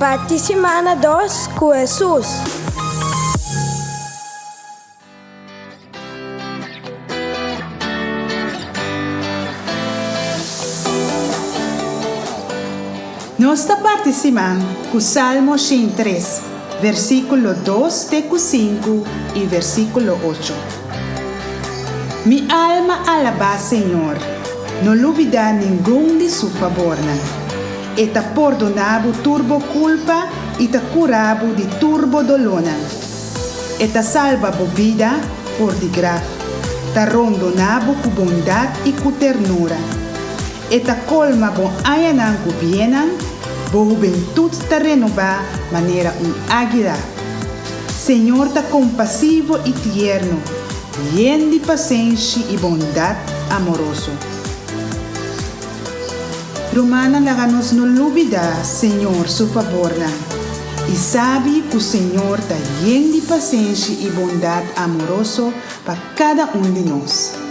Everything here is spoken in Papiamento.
Parti simana dos ku Hesus. Nos ta parti siman ku Salmo 103, versíkulo 2 te ku 5 i versíkulo 8. Mi alma alabá Señor, no lubidá ningun di su fabornan. E ta pordoná bo tur bo kulpa i ta kura bo di tur bo dolónan. E ta salba bo bida for di graf, ta rondoná bo ku bondat i ku ternura. E ta kolma bo añanan ku biennan, bo hubentut ta renobá manera un águila. Señor ta kompasivo i tierno, yen di pasenshi i bondat amoroso. Rumannan laga nos no lubidá Señor su fabornan i sabi ku Señor ta yen di pasenshi i bondat amoroso pa kada un di nos.